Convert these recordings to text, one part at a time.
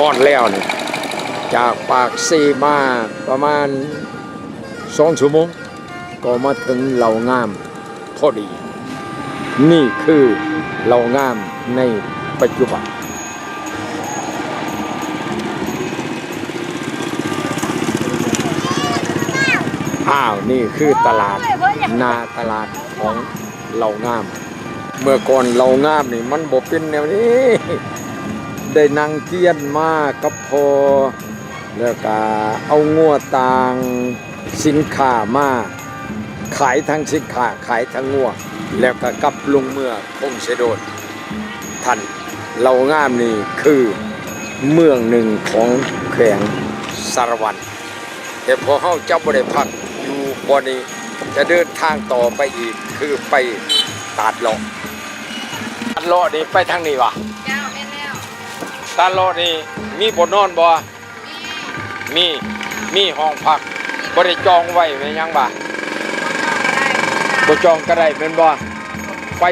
ຮອດແລ້ວນີ້ ຈາກປາກເຊມາປະມານສອງຊົ່ວໂມງ ກໍມາເຖິງເຫຼົ່າງາມພໍດີ. ນີ້ຄືເຫຼົ່າງາມໃນປັດຈຸບັນ. ອ້າວ ນີ້ຄືຕະຫຼາດ ໜ້າຕະຫຼາດຂອງເຫຼົ່າງາມ. ເມື່ອກ່ອນເຫຼົ່າງາມນີ້ມັນບໍ່ເປັນແນວນີ້ ໄດ້ນັ່ງກຽນມາກັບພໍ່ ແລ້ວກະເອົາງົວຕ່າງສິນຄ້າມາຂາຍ ທັງສິນຄ້າ ຂາຍທັງງົວ ແລ້ວກະກັບລົງເມືອຄົງເຊໂດນ. ທ່ານ ເຫຼົ່າງາມນີ້ຄືເມືອງໜຶ່ງຂອງແຂວງສາລະວັນ. ແຕ່ພວກເຮົາຈະບໍ່ໄດ້ພັກຢູ່ບ່ອນນີ້ ຈະເດີນທາງຕໍ່ໄປອີກ ຄືໄປຕາດເລາະ. ຕາດເລາະນີ້ໄປທາງນີ້ຫວາ? ເຈົ້າ ແມ່ນແລ້ວ. ຕາດເລາະນີ້ມີບ່ອນນອນບໍ່? ມີ ມີ ມີຫ້ອງພັກ. ບໍ່ໄດ້ຈອງໄວ້ແມ່ນຫຍັງຫວາ? ບໍ່ຈອງກໍໄດ້ ບໍ່ຈອງກໍໄດ້ແມ່ນບໍ່? ໄປ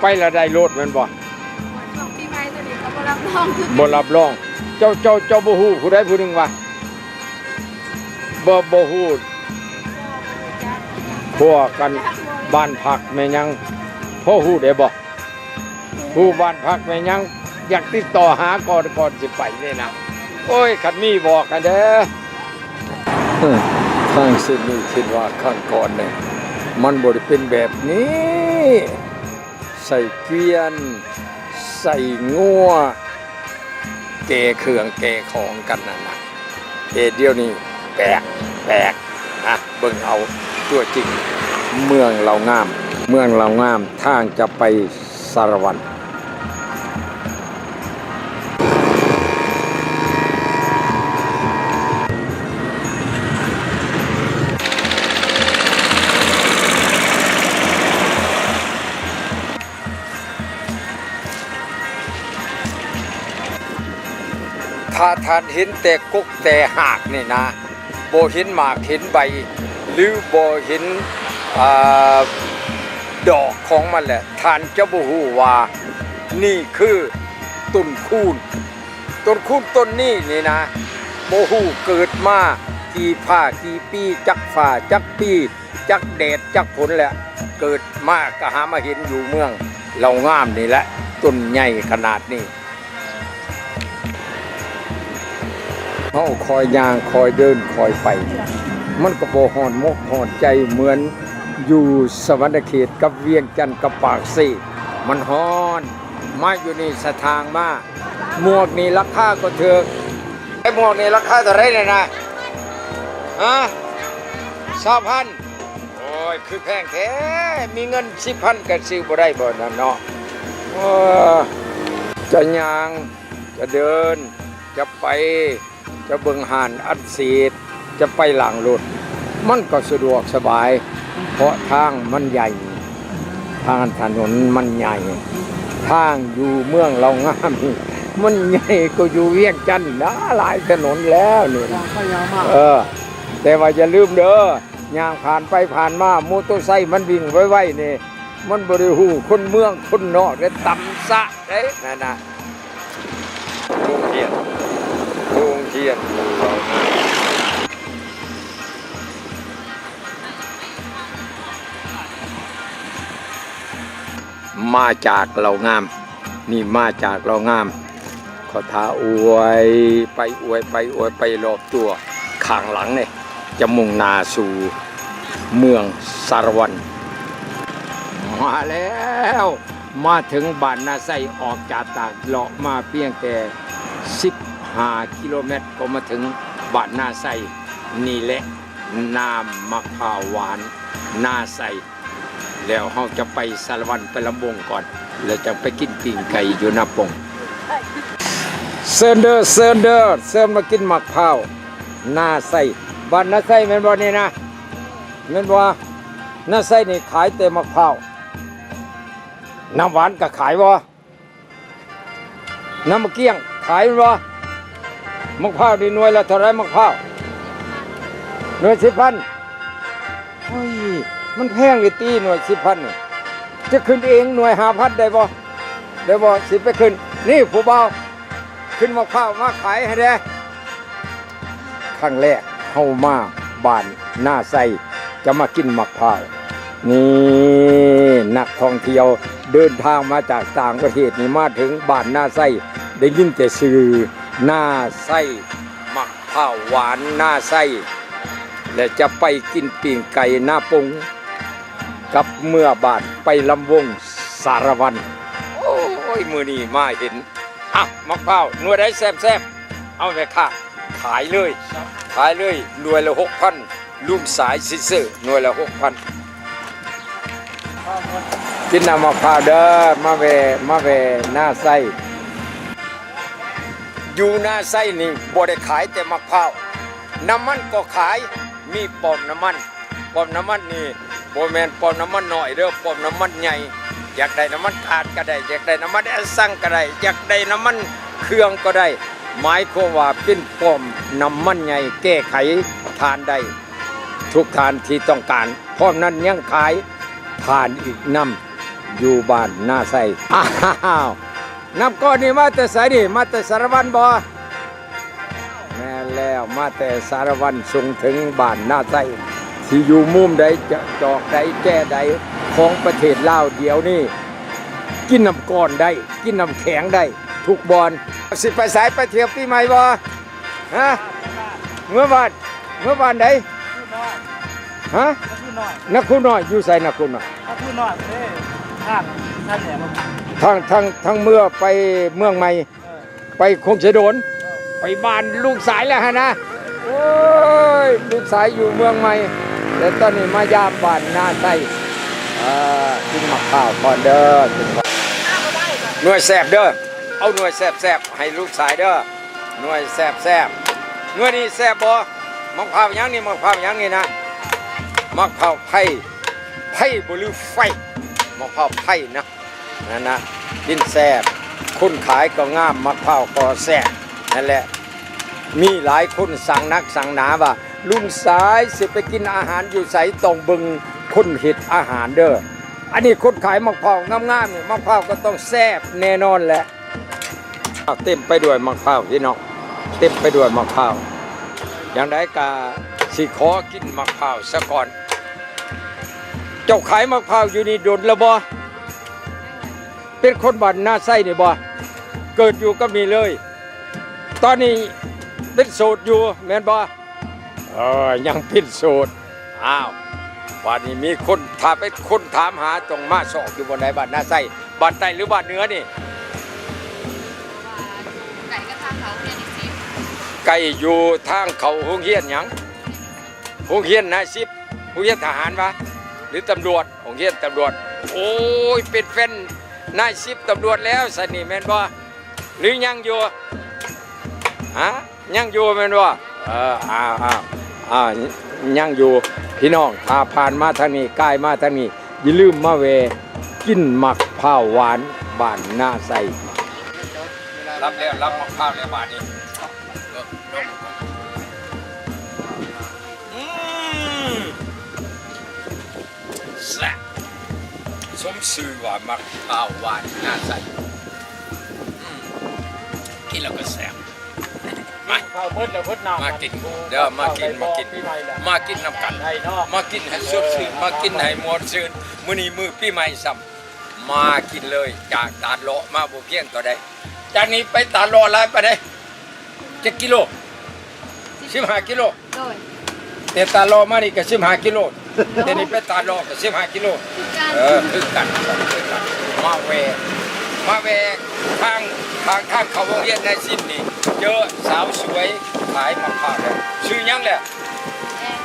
ໄປລະໄດ້ໂລດແມ່ນບໍ່? ຊ່ວງປີໃໝ່ຕົວນີ້ກໍບໍ່ຮັບຮອງຄືກັນ. ບໍ່ຮັບຮອງ. ເຈົ້າ ເຈົ້າ ເຈົ້າບໍ່ຮູ້ຜູ້ໃດຜູ້ໜຶ່ງຫວາ? ບໍ່ ບໍ່ຮູ້. ພວກກັນ ບ້ານພັກແມ່ນຫຍັງ ພໍຮູ້ໄດ້ບໍ່? ຮູ້ບ້ານພັກແມ່ນຫຍັງ? ຢາກຕິດຕໍ່ຫາກ່ອນ ກ່ອນຊິໄປນີ້ນະ. ໂອ້ຍ ຄັນມີບອກໃຫ້ເດີ. ເອີ ທາງເສັ້ນນີ້ຄິດວ່າຄັ້ງກ່ອນນີ້ ມັນບໍ່ໄດ້ເປັນແບບນີ້. ໃສ່ກວຽນ ໃສ່ງົວ ແກ່ເຄື່ອງແກ່ຂອງກັນນັ້ນນະ. ແຕ່ດຽວນີ້ແປກ ແປກນະ. ເບິ່ງເອົາຕົວຈິງ ເມືອງເຫຼົ່າງາມ ເມືອງເຫຼົ່າງາມ ທາງຈະໄປສາລະວັນ. ຖ້າທ່ານເຫັນແຕ່ກົກແຕ່ຮາກນີ້ນະ ບໍ່ເຫັນໝາກເຫັນໃບ ຫຼື ບໍ່ເຫັນ ອ່າ ດອກຂອງມັນແຫຼະ ທ່ານຈະບໍ່ຮູ້ວ່ານີ້ຄືຕົ້ນຄູນ. ຕົ້ນຄູນຕົ້ນນີ້ນີ້ນະ ບໍ່ຮູ້ເກີດມາກີ່ຟ້າກີ່ປີ ຈັກຟ້າຈັກປີ ຈັກແດດຈັກຝົນແຫຼະ ເກີດມາກໍຫາມາເຫັນຢູ່ເມືອງເຫຼົ່າງາມນີ້ແຫຼະ ຕົ້ນໃຫຍ່ຂະໜາດນີ້. ເຮົາຄ່ອຍຍ່າງ ຄ່ອຍເດີນ ຄ່ອຍໄປ ມັນກໍບໍ່ຮ້ອນມົກຮ້ອນໃຈເໝືອນຢູ່ສະຫວັນນະເຂດກັບວຽງຈັນກັບປາກເຊ. ມັນຮ້ອນ. ມາຢູ່ນີ້ສະຖາງມາ ໝວກນີ້ລາຄາກໍຖືກ. ໄອ້ໝວກນີ້ລາຄາເທົ່າໃດນີ້ນະ? ຮະ? ຊາວພັນ. ໂອ້ຍ ຄືແພງແທ້ ມີເງິນສິບພັນກໍຊື້ບໍ່ໄດ້ບໍ່ນັ້ນເນາະ. ເອີ ຈະຍ່າງ ຈະເດີນ ຈະໄປ ຈະເບິ່ງຮ້ານອັດສີດ ຈະໄປລ້າງລົດ ມັນກໍສະດວກສະບາຍ ເພາະທາງມັນໃຫຍ່ ທາງຖະໜົນມັນໃຫຍ່. ທາງຢູ່ເມືອງເຫຼົ່າງາມນີ້ ມັນໃຫຍ່ກວ່າຢູ່ວຽງຈັນນະ ຫຼາຍຖະໜົນແລ້ວນີ້. ເອີ ແຕ່ວ່າຢ່າລືມເດີ ຍ່າງຜ່ານໄປຜ່ານມາ ມໍໂຕໄຊມັນວິ່ງໄວໆນີ້ ມັນບໍ່ໄດ້ຮູ້ຄົນເມືອງຄົນນອກເດ້ ຕຳຊະເດ້ ນັ້ນນະ. ໂຮງຮຽນ ໂຮງຮຽນ ມາຈາກເຫຼົ່າງາມ ນີ້ມາຈາກເຫຼົ່າງາມ ຂໍຖ້າອວຍໄປ ອວຍໄປ ອວຍໄປ ລອບຕົວຂ້າງຫຼັງນີ້ ຈະມຸ່ງໜ້າສູ່ເມືອງສາລະວັນ. ມາແລ້ວ ມາເຖິງບ້ານນາໄຊ ອອກຈາກຕາດເລາະມາພຽງແຕ່ສິບຫ້າກິໂລແມັດ ກໍມາເຖິງບ້ານນາໄຊ. ນີ້ແຫຼະ ນ້ຳໝາກພ້າວຫວານນາໄຊ. ແລ້ວເຮົາຈະໄປສາລະວັນ ໄປລຳວົງກ່ອນ ແລ້ວຈັ່ງໄປກິນປີ້ງໄກ່ຢູ່ນາປົງ. ເຊີນເດີ ເຊີນເດີ ເຊີນມາກິນໝາກພ້າວນາໄຊ. ບ້ານນາໄຊແມ່ນບໍ່ນີ້ນະ? ແມ່ນບໍ່? ນາໄຊນີ້ຂາຍແຕ່ໝາກພ້າວ. ນ້ຳຫວານກໍຂາຍບໍ່? ນ້ຳໝາກກ້ຽງຂາຍແມ່ນບໍ່? ໝາກພ້າວນີ້ໜ່ວຍລະເທົ່າໃດ? ໝາກພ້າວໜ່ວຍສິບພັນ. ໂອ້ຍ ມັນແພງເດຕິ ໜ່ວຍສິບພັນນີ້. ຈະຂຶ້ນເອງໜ່ວຍຫ້າພັນໄດ້ບໍ່? ໄດ້ບໍ່? ຊິໄປຂຶ້ນ. ນີ້ຜູ້ບ່າວ ຂຶ້ນໝາກພ້າວມາຂາຍໃຫ້ແດ່. ຄັ້ງແລກເຮົາມາບ້ານນາໄຊ ຈະມາກິນໝາກພ້າວ. ນີ້ນັກທ່ອງທ່ຽວເດີນທາງມາຈາກຕ່າງປະເທດນີ້ ມາເຖິງບ້ານນາໄຊ ໄດ້ຍິນແຕ່ຊື່ນາໄຊ ໝາກພ້າວຫວານນາໄຊ ແລະ ຈະໄປກິນປີ້ງໄກ່ນາປົງ ກັບເມືອບ້ານໄປລຳວົງສາລະວັນ. ໂອ້ຍ ມື້ນີ້ມາເຫັນ ອ່ະ ໝາກພ້າວໜ່ວຍໃດແຊບໆ ເອົາແມ່ຄ້າຂາຍເລີຍ ຂາຍເລີຍ ໜ່ວຍລະຫົກພັນ ລຸງສາຍຊິຊື້ໜ່ວຍລະຫົກພັນ. ກິນນ້ຳໝາກພ້າວເດີ ມາແວ່ ມາແວ່ນາໄຊ. ຢູ່ນາໄຊນີ້ບໍ່ໄດ້ຂາຍແຕ່ໝາກພ້າວ ນ້ຳມັນກໍຂາຍ ມີປ້ອມນ້ຳມັນ. ປ້ອມນ້ຳມັນນີ້ບໍ່ແມ່ນປ້ອມນ້ຳມັນນ້ອຍເດີ ປ້ອມນ້ຳມັນໃຫຍ່. ຢາກໄດ້ນ້ຳມັນຖ່ານກໍໄດ້ ຢາກໄດ້ນ້ຳມັນແອດຊັງກໍໄດ້ ຢາກໄດ້ນ້ຳມັນເຄື່ອງກໍໄດ້. ໝາຍຄວາມວ່າເປັນປ້ອມນ້ຳມັນໃຫຍ່ ແກ້ໄຂຖ່ານໄດ້ທຸກທ່ານທີ່ຕ້ອງການ. ພ້ອມນັ້ນຍັງຂາຍຖ່ານອີກນຳ ຢູ່ບ້ານນາໄຊ. ອ້າວ ນ້ຳກ້ອນນີ້ມາແຕ່ໃສນີ້? ມາແຕ່ສາລະວັນບໍ່? ແມ່ນແລ້ວ ມາແຕ່ສາລະວັນສົ່ງເຖິງບ້ານນາໄຊ ທີ່ຢູ່ມຸມໃດ ຈະຈອກໃດ ແຈໃດຂອງປະເທດລາວດຽວນີ້ ກິນນ້ຳກ້ອນໄດ້ ກິນນ້ຳແຂງໄດ້ທຸກບ່ອນ. ຊິໄປໃສ? ໄປທ່ຽວປີໃໝ່ບໍ່? ຮະ? ເມືອບ້ານ ເມືອບ້ານໃດ? ຮະ? ນາຄູນ້ອຍ ຢູ່ໃສນາຄູນ້ອຍ? ນາຄູນ້ອຍເດ້ ທາງ ທາງແຫຼມ ທາງ ທາງ ທາງເມືອໄປເມືອງໃໝ່ ເອີ ໄປຄົງເຊໂດນ ເອີ ໄປບ້ານລຸງສາຍແລ້ວຫັ້ນນະ. ໂອ້ຍ ລຸງສາຍຢູ່ເມືອງໃໝ່ ແຕ່ຕອນນີ້ມາຢາມບ້ານນາໄຊ. ເອີ ກິນໝາກພ້າວກ່ອນເດີ ໜ່ວຍແຊບເດີ ເອົາໜ່ວຍແຊບໆ ໃຫ້ລຸງສາຍເດີ. ໜ່ວຍແຊບໆ ໜ່ວຍນີ້ແຊບບໍ່? ໝາກພ້າວຫຍັງນີ້? ໝາກພ້າວຫຍັງນີ້ນະ? ໝາກພ້າວໄຜ່ ໄຜ່ບໍ່ຫຼືໄຟ? ໝາກພ້າວໄຜ່ນະ ນັ້ນນະ ກິນແຊບ ຄົນຂາຍກໍງາມ ໝາກພ້າວກໍແຊບ ນັ້ນແຫຼະ. ມີຫຼາຍຄົນສັ່ງໜັກສັ່ງໜາວ່າ ລຸງສາຍຊິໄປກິນອາຫານຢູ່ໃສ ຕ້ອງເບິ່ງຄົນເຮັດອາຫານເດີ. ອັນນີ້ຄົນຂາຍໝາກພ້າວງາມໆນີ້ ໝາກພ້າວກໍຕ້ອງແຊບແນ່ນອນແຫຼະ. ອ້າວ ເຕັມໄປດ້ວຍໝາກພ້າວພີ່ນ້ອງ ເຕັມໄປດ້ວຍໝາກພ້າວ. ຢ່າງໃດກະຊິຂໍກິນໝາກພ້າວສາກ່ອນ. ເຈົ້າຂາຍໝາກພ້າວຢູ່ນີ້ດົນແລ້ວບໍ່? ເປັນຄົນບ້ານນາໄຊນີ້ບໍ່? ເກີດຢູ່ກັບນີ້ເລີຍ? ຕອນນີ້ເປັນໂສດຢູ່ແມ່ນບໍ່? ເອີ ຍັງເປັນໂສດ. ອ້າວ ບາດນີ້ມີຄົນ ຖ້າເປັນຄົນຖາມຫາ ຕ້ອງມາຊອກຢູ່ບ່ອນໃດ? ບ້ານນາໄຊ ບ້ານໃຕ້ຫຼືບ້ານເໜືອນີ້? ໃກ້ກັບທາງເຂົ້າໂຮງຮຽນນີ້ຊິ ໃກ້ຢູ່ທາງເຂົ້າໂຮງຮຽນຫຍັງ? ໂຮງຮຽນນາຍສິບ ໂຮງຮຽນທະຫານຫວາ ຫຼືຕຳຫຼວດ? ໂຮງຮຽນຕຳຫຼວດ. ໂອ້ຍ ເປັນແຟນນາຍສິບຕຳຫຼວດແລ້ວຊັ້ນນີ້ແມ່ນບໍ່? ຫຼືຍັງຢູ່? ຮະ? ຍັງຢູ່ແມ່ນບໍ່? ເອີ ອ້າວ ອ້າວ ອ້າວ ຍັງຢູ່. ພີ່ນ້ອງ ຖ້າຜ່ານມາທາງນີ້ ກາຍມາທາງນີ້ ຢ່າລືມມາແວ່ກິນໝາກພ້າວຫວານບ້ານນາໄຊ. ລຳແລ້ວ ລຳໝາກພ້າວແລ້ວບາດນີ້. ອືມ ແຊບ ສົມຊື່ວ່າໝາກພ້າວຫວານນາໄຊ. ອືມ ກິນແລ້ວກໍແຊບ. ມາ ເຂົ້າເບິດແລ້ວ ເບິດນ້ຳ ມາກິນເດີ ມາກິນ ມາກິນ ມາກິນນຳກັນ ມາກິນໃຫ້ສົດຊື່ນ ມາກິນໃຫ້ມ່ວນຊື່ນ. ມື້ນີ້ມື້ປີໃໝ່ຊ້ຳ ມາກິນເລີຍ. ຈາກຕາດເລາະມາບໍ່ພຽງເທົ່າໃດ ຈາກນີ້ໄປຕາດເລາະຫຼາຍປານໃດ? ຈັກກິໂລ? ສິບຫ້າກິໂລ. ໂດຍ ແຕ່ຕາດເລາະມານີ້ກໍສິບຫ້າກິໂລ ໂດຍ ແຕ່ນີ້ໄປຕາດເລາະກໍສິບຫ້າກິໂລ ຄືກັນ ເອີ ຄືກັນ ຄືກັນ. ມາແວ່ ມາແວ່ທາງ ທາງ ທາງເຂົ້າໂຮງຮຽນນາຍສິບນີ້ ເຈີສາວສວຍຂາຍໝາກພ້າວແລ້ວ. ຊື່ຫຍັງແຫຼະ? ແອງ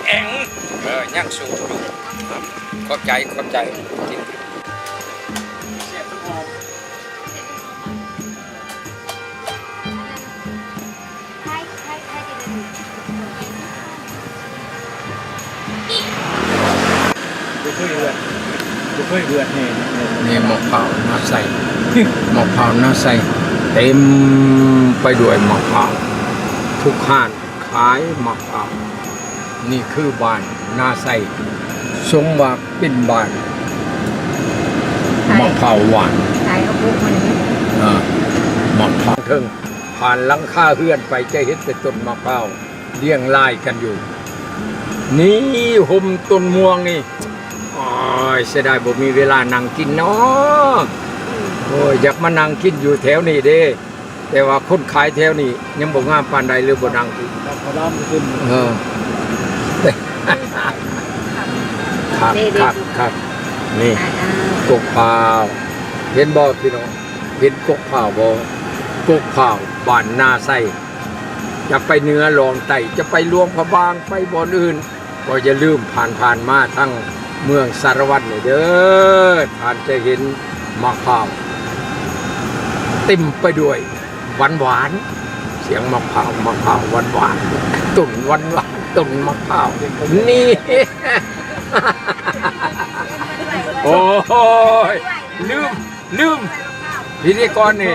ແອງ ເອີ ຍັງໂສດຢູ່. ຂອບໃຈ ຂອບໃຈ. ບໍ່ເຄີຍເຫືອດ ບໍ່ເຄີຍເຫືອດແຮງ. ນີ້ໝາກພ້າວນາໄຊ ໝາກພ້າວນາໄຊ ເຕັມໄປດ້ວຍໝາກພ້າວ ທຸກຮ້ານຂາຍໝາກພ້າວ. ນີ້ຄືບ້ານນາໄຊ ສົມວ່າເປັນບ້ານ ຂາຍ ໝາກພ້າວຫວານ ຂາຍເອົາປຸກມັນ ເອີ ໝາກພ້າວເທິງ ຜ່ານຫຼັງຄາເຮືອນໄປຈະເຫັນແຕ່ຕົ້ນໝາກພ້າວລຽງລາຍກັນຢູ່. ນີ້ ຮົ່ມຕົ້ນມ່ວງນີ້ ໂອ້ຍ ເສຍດາຍບໍ່ມີເວລານັ່ງກິນເນາະ. ໂອ້ຍ ຢາກມານັ່ງກິນຢູ່ແຖວນີ້ເດ້ ແຕ່ວ່າຄົນຂາຍແຖວນີ້ຍັງບໍ່ງາມປານໃດ ເລີຍບໍ່ນັ່ງກິນ. ເອີ ຄັກ ຄັກ ຄັກ. ນີ້ ກົກພ້າວ ເຫັນບໍ່ພີ່ນ້ອງ? ເຫັນກົກພ້າວບໍ່? ກົກພ້າວບ້ານນາໄຊ. ຈະໄປເໜືອລອງໃຕ້ ຈະໄປຫຼວງພະບາງ ໄປບ່ອນອື່ນ ກໍຢ່າລືມຜ່ານ ຜ່ານມາທາງເມືອງສາລະວັນນີ້ເດີ້ ທ່ານຈະເຫັນໝາກພ້າວເຕັມໄປດ້ວຍຫວານໆ ສຽງໝາກພ້າວ ໝາກພ້າວຫວານໆ ຕົ້ນຫວານໆ ຕົ້ນໝາກພ້າວນີ້. ໂອ້ຍ ລືມ ລືມ ພິທີກອນນີ້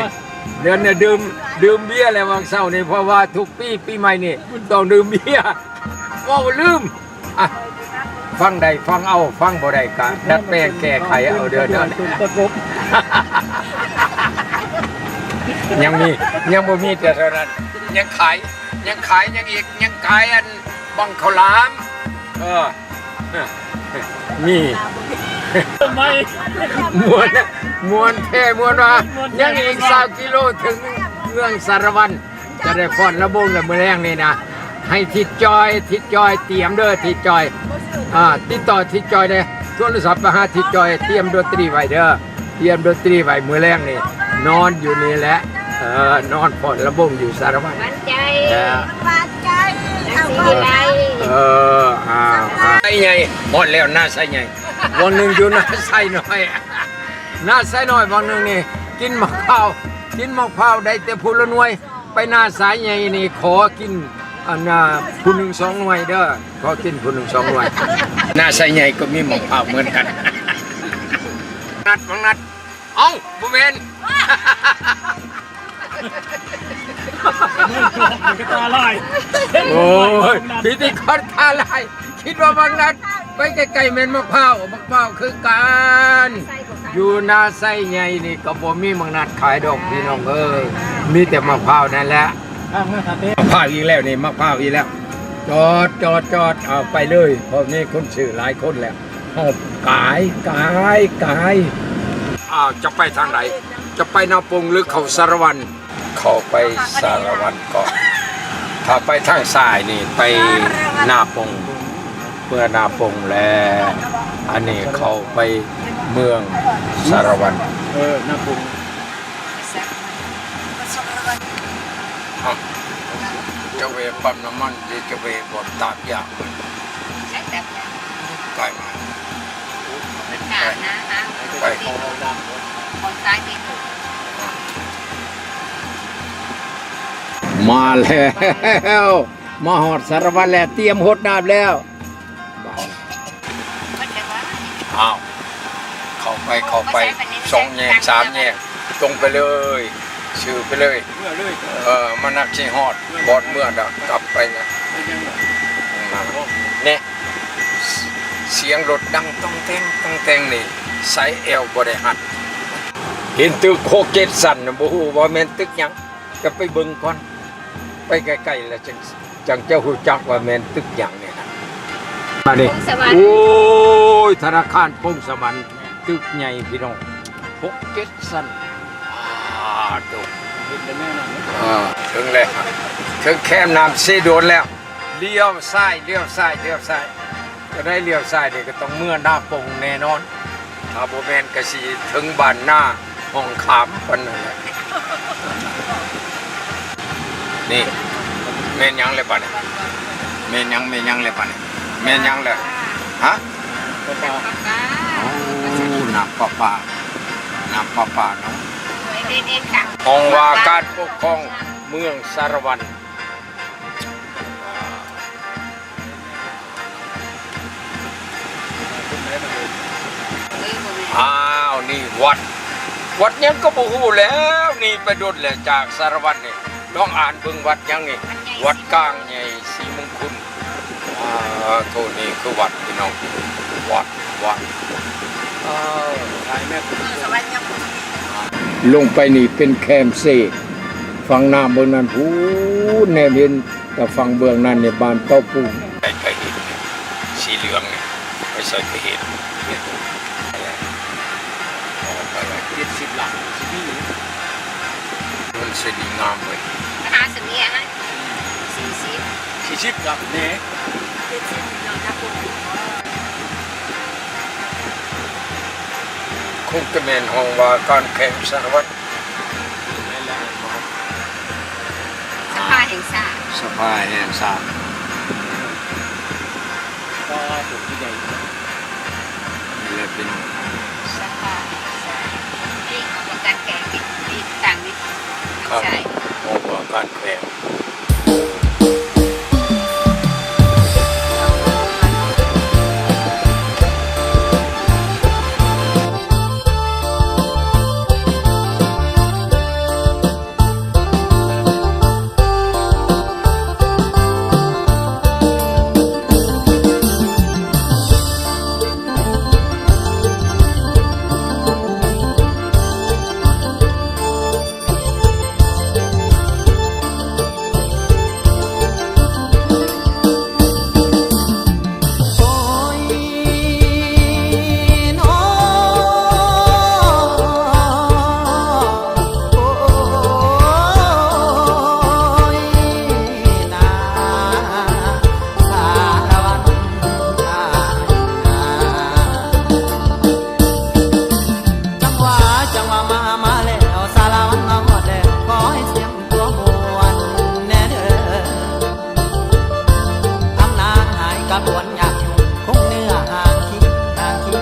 ເດືອນນີ້ດື່ມ ດື່ມເບຍແລ້ວຫວ່າງເຊົ້ານີ້ ເພາະວ່າທຸກປີ ປີໃໝ່ນີ້ຕ້ອງດື່ມເບຍ. ເວົ້າລືມ ອ່ະ ຟັງໄດ້ຟັງເອົາ ຟັງບໍ່ໄດ້ກະດັດແປງແກ້ໄຂເອົາເດີ້. ຍັງມີ ຍັງບໍ່ມີແຕ່ເທົ່ານັ້ນ ຍັງຂາຍ ຍັງຂາຍຫຍັງອີກ ຍັງຂາຍອັນບັງເຂົ້າຫຼາມ ເອີ ມີ ມ່ວນ ມ່ວນແທ້ມ່ວນວ່າ ຍັງອີກຊາວກິໂລເຖິງເມືອງສາລະວັນ. ຈະໄດ້ຟ້ອນລຳວົງລະມື້ແລງນີ້ນະ ໃຫ້ທິດຈອຍ ທິດຈອຍຕຽມເດີ້ ທິດຈອຍ ອ່າ ຕິດຕໍ່ທິດຈອຍເດີ້ ໂທລະສັບໄປຫາທິດຈອຍ ຕຽມດົນຕຣີໄວ້ເດີ້ ຕຽມດົນຕຣີໄວ້ ມື້ແລງນີ້ນອນຢູ່ນີ້ແຫຼະ ເອີ ນອນຟ້ອນລຳວົງຢູ່ສາລະວັນ ໝັ້ນໃຈ ເອີ ໝັ້ນໃຈ ເອີ ອ່າ ອ່າ ໄຊໃຫຍ່ ຮອດແລ້ວນາໄຊໃຫຍ່ ວັງໜຶ່ງຢູ່ນາໄຊນ້ອຍ ນາໄຊນ້ອຍ ວັງໜຶ່ງນີ້ ກິນໝາກພ້າວ ກິນໝາກພ້າວໄດ້ແຕ່ຜູ້ລະໜ່ວຍ ໄປນາຊາຍໃຫຍ່ນີ້ ຂໍກິນ ອັນນ່າ ຜູ້ໜຶ່ງສອງໜ່ວຍເດີ້ ຂໍກິນຜູ້ໜຶ່ງສອງໜ່ວຍ. ນາຊາຍໃຫຍ່ກໍມີໝາກພ້າວເໝືອນກັນ. ນັດ ບັກນັດ ເອົ້າ ບໍ່ແມ່ນ ໂອ້ຍ ພິທີກອນຕາລາຍ. ຄິດວ່າບັກນັດໄປໃກ້ໆ ແມ່ນໝາກພ້າວ ໝາກພ້າວຄືກັນ. ຢູ່ນາໄຊໃຫຍ່ນີ້ກໍບໍ່ມີໝາກນັດຂາຍດອກພີ່ນ້ອງເອີຍ ມີແຕ່ໝາກພ້າວນັ້ນແຫຼະ. ໝາກພ້າວອີກແລ້ວນີ້ ໝາກພ້າວອີກແລ້ວ. ຈອດ ຈອດ ຈອດ ເອົາໄປເລີຍ ເພາະມີຄົນຊື້ຫຼາຍຄົນແລ້ວ. ເຮົາກາຍ ກາຍ ກາຍ. ອ້າວ ຈະໄປທາງໃດ? ຈະໄປນາປົງ ຫຼື ເຂົ້າສາລະວັນ? ເຂົ້າໄປສາລະວັນກ່ອນ. ຖ້າໄປທາງຊ້າຍນີ້ໄປນາປົງ ເມືອນາປົງແລ້ວ. ອັນນີ້ເຂົ້າໄປເມືອງສາລະວັນ. ເອີ ນາປົງ. ເອົ້າ ຈະແວ່ປ້ຳນ້ຳມັນ ຫຼື ຈະແວ່ບ່ອນຕາກຢາງ? ໄກມາກ ໄປ ໄປ ມາແລ້ວ ມາຮອດສາລະວັນແລ້ວ ຕຽມຫົດນ້ຳແລ້ວ. ອ້າວ ເຂົ້າໄປ ເຂົ້າໄປ ສອງແຍກ ສາມແຍກ ຕົງໄປເລີຍ ຊື່ໄປເລີຍ ເອີ ມັນນັກຊິຮອດບ່ອນເມືອດອກ ກັບໄປນະ. ແນ່ ສຽງລົດດັງຕ້ອງແຕ່ງ ຕ້ອງແຕ່ງນີ້ ໃສ່ແອວບໍ່ໄດ້ຮັດ. ເຫັນຕຶກຫົກເຈັດຊັ້ນ ບໍ່ຮູ້ວ່າແມ່ນຕຶກຫຍັງ ຈະໄປເບິ່ງກ່ອນ ໄປໃກ້ໆ ແລ້ວຈັ່ງ ຈັ່ງຈະຮູ້ຈັກວ່າແມ່ນຕຶກຫຍັງນີ້ນະ. ມານີ້ ໂອ້ຍ ທະນາຄານພົງສະຫວັນ ຕຶກໃຫຍ່ພີ່ນ້ອງ ຫົກເຈັດຊັ້ນ. ອາ ໂຕ ເອີ ເຖິງແລ້ວ ເຖິງແຄມນ້ຳເຊໂດນແລ້ວ. ລ້ຽວຊ້າຍ ລ້ຽວຊ້າຍ ລ້ຽວຊ້າຍ. ຈະໄດ້ລ້ຽວຊ້າຍນີ້ກໍຕ້ອງເມືອນາປົງແນ່ນອນ. ຖ້າບໍ່ແມ່ນກະຊິເຖິງບ້ານນາຫ້ອງຂາມປານນັ້ນແຫຼະ. ນີ້ ແມ່ນຫຍັງແລ້ວບາດນີ້? ແມ່ນຫຍັງ ແມ່ນຫຍັງແລ້ວບາດນີ້? ແມ່ນຫຍັງແລ້ວ? ຮະ? ໂອ້ ນ້ຳປະປາ ນ້ຳປະປາເນາະ. ຫ້ອງວ່າການປົກຄອງເມືອງສາລະວັນ. ອ້າວ ນີ້ວັດ ວັດຫຍັງກໍບໍ່ຮູ້ແລ້ວ ໜີໄປດົນແລ້ວຈາກສາລະວັນນີ້. ລອງອ່ານເບິ່ງ ວັດຫຍັງນີ້? ວັດກາງໃຫຍ່ສີມຸງຄຸນ. ອາ ໂທ ນີ້ຄືວັດພີ່ນ້ອງ ວັດ ວັດ. ເອີ ຖ່າຍແມ່ ລົງໄປນີ້ເປັນແຄມເຊ ຝັ່ງນ້ຳເບື້ອງນັ້ນພຸ້ນ ແນມເຫັນ ແຕ່ຝັ່ງເບື້ອງນັ້ນນີ້ບ້ານເຕົ້າປຸ້ງ ໄປ ໄປເຫັນ ສີເຫຼືອງນີ້ ໄປໃສໄປເຫັນ ອອກໄປເຈັດສິບຫຼັງ ຊິມີ ເຮືອນຊິດີງາມເວີຍ ມະຫາສະເໜ່ຫະ ສີ່ສິບ ສີ່ສິບຫຼັງແດ່ ເຈັດສິບ ເນາະ ນັບບໍ່ ຄົງຈະແມ່ນຫ້ອງວ່າການແຂວງສາລະວັນ ສະພາແຫ່ງຊາດ ສະພາແຫ່ງຊາດ ກໍຖືກທີ່ໃຫຍ່ ນີ້ແຫຼະພີ່ນ້ອງ ສະພາແຫ່ງຊາດ ນີ້ຂອງການແຂວງ ນີ້ ນີ້ຕັ້ງນີ້ ຄລັບ ໃຊ່ ຂອງການແຂວງ. ຈັງຫວະ ຈັງຫວະມາ ມາແລ້ວ ສາລະວັນມາຮອດແລ້ວ ຂໍໃຫ້ສຽງຕົວມ່ວນແດ່ເດີ ທຳນາງຫາຍກະບວນຍາກຢູ່ ຄົງເນື້ອຫ່າງຄີ່ ຫ່າງຄີ່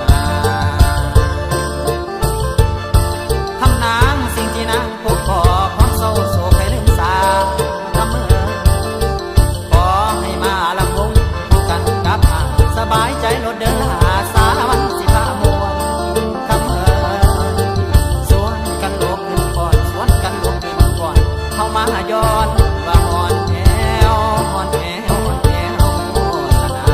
ມາ ທຳນາງສິ່ງທີ່ນາງ ພົບພໍ້ຄວາມເສົ້າໂສກໃຫ້ລືມຊາ ລຳເມີ ຂໍໃຫ້ມາລຳວົງຄູ່ກັນກັບອ້າຍ ສະບາຍໃຈໂລດເດີຫຼ້າ ສາລະວັນຊິພາມ່ວນ ຄຳເອີຍ ຊວນກັນລຸກຂຶ້ນຟ້ອນ ຊວນກັນລຸກຂຶ້ນຟ້ອນ ເຮົາມາຍ້ອນວ່າອ່ອນແອວ ອ່ອນແອວ ອ່ອນແອວລະນາ.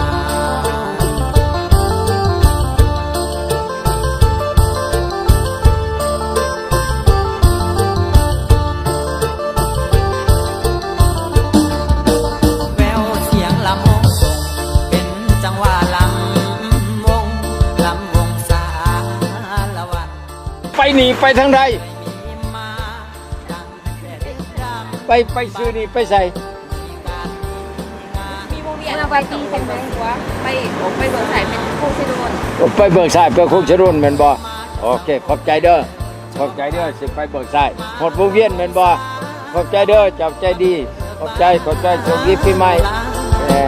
ແວວສຽງລຳວົງສົ່ງ ເປັນຈັງຫວະລຳວົງ ລຳວົງສາລະວັນ ໄປນີ້ໄປທາງໃດ? ໄປ ໄປຊື່ນີ້ໄປໃສ? ໄປ ໄປເບີກຊາຍ ໄປໂຄກຊະໂດນ ໄປເບີກຊາຍ ໄປໂຄກຊະໂດນແມ່ນບໍ່? ໂອເຄ ຂອບໃຈເດີ ຂອບໃຈເດີ ຊິໄປເບີກຊາຍ ຮອດວົງວຽນແມ່ນບໍ່? ຂອບໃຈເດີ ເຈົ້າໃຈດີ ຂອບໃຈ ຂອບໃຈ ໂຊກດີປີໃໝ່ ເອີ.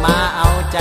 ມາເອົາໃຈ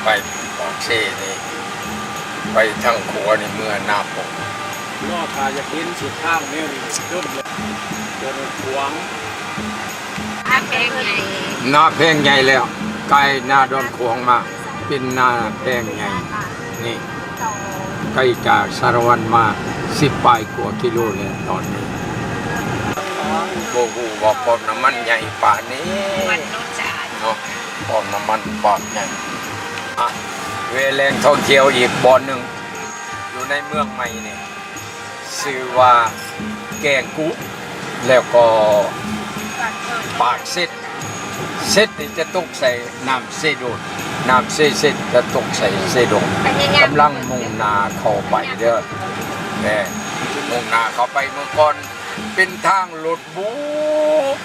ໄປປາກເຊນີ້ ໄປທາງຂວານີ້ເມືອນາໂປງ. ລໍຖ້າຢາກເຫັນເສັ້ນທາງແນວນີ້ດົນແລ້ວ ດອນຂວາງ. ນາແພງໃຫຍ່ ນາແພງໃຫຍ່ແລ້ວ ກາຍນາດອນຂວາງມາ ເປັນນາແພງໃຫຍ່ນີ້ ໄກຈາກສາລະວັນມາສິບປາຍກວ່າກິໂລແລ້ວຕອນນີ້. ບໍ່ຮູ້ວ່າປ້ອມນ້ຳມັນໃຫຍ່ປານນີ້ເນາະ ປ້ອມນ້ຳມັນປາກໃຫຍ່. ອະ ແວ່ແຫຼ່ງທ່ອງທ່ຽວອີກບ່ອນໜຶ່ງ ຢູ່ໃນເມືອງໃໝ່ນີ້ ຊື່ວ່າແກ້ງກຸ ແລ້ວກໍປາກເຊັດ. ເຊັດນີ້ຈະຕົກໃສ່ນ້ຳເຊໂດນ ນ້ຳເຊເຊັດຈະຕົກໃສ່ເຊໂດນ. ກຳລັງມຸ່ງໜ້າເຂົ້າໄປເດີ ແມ່ນ ມຸ່ງໜ້າເຂົ້າໄປ. ເມື່ອກ່ອນເປັນທາງລົດ ບູ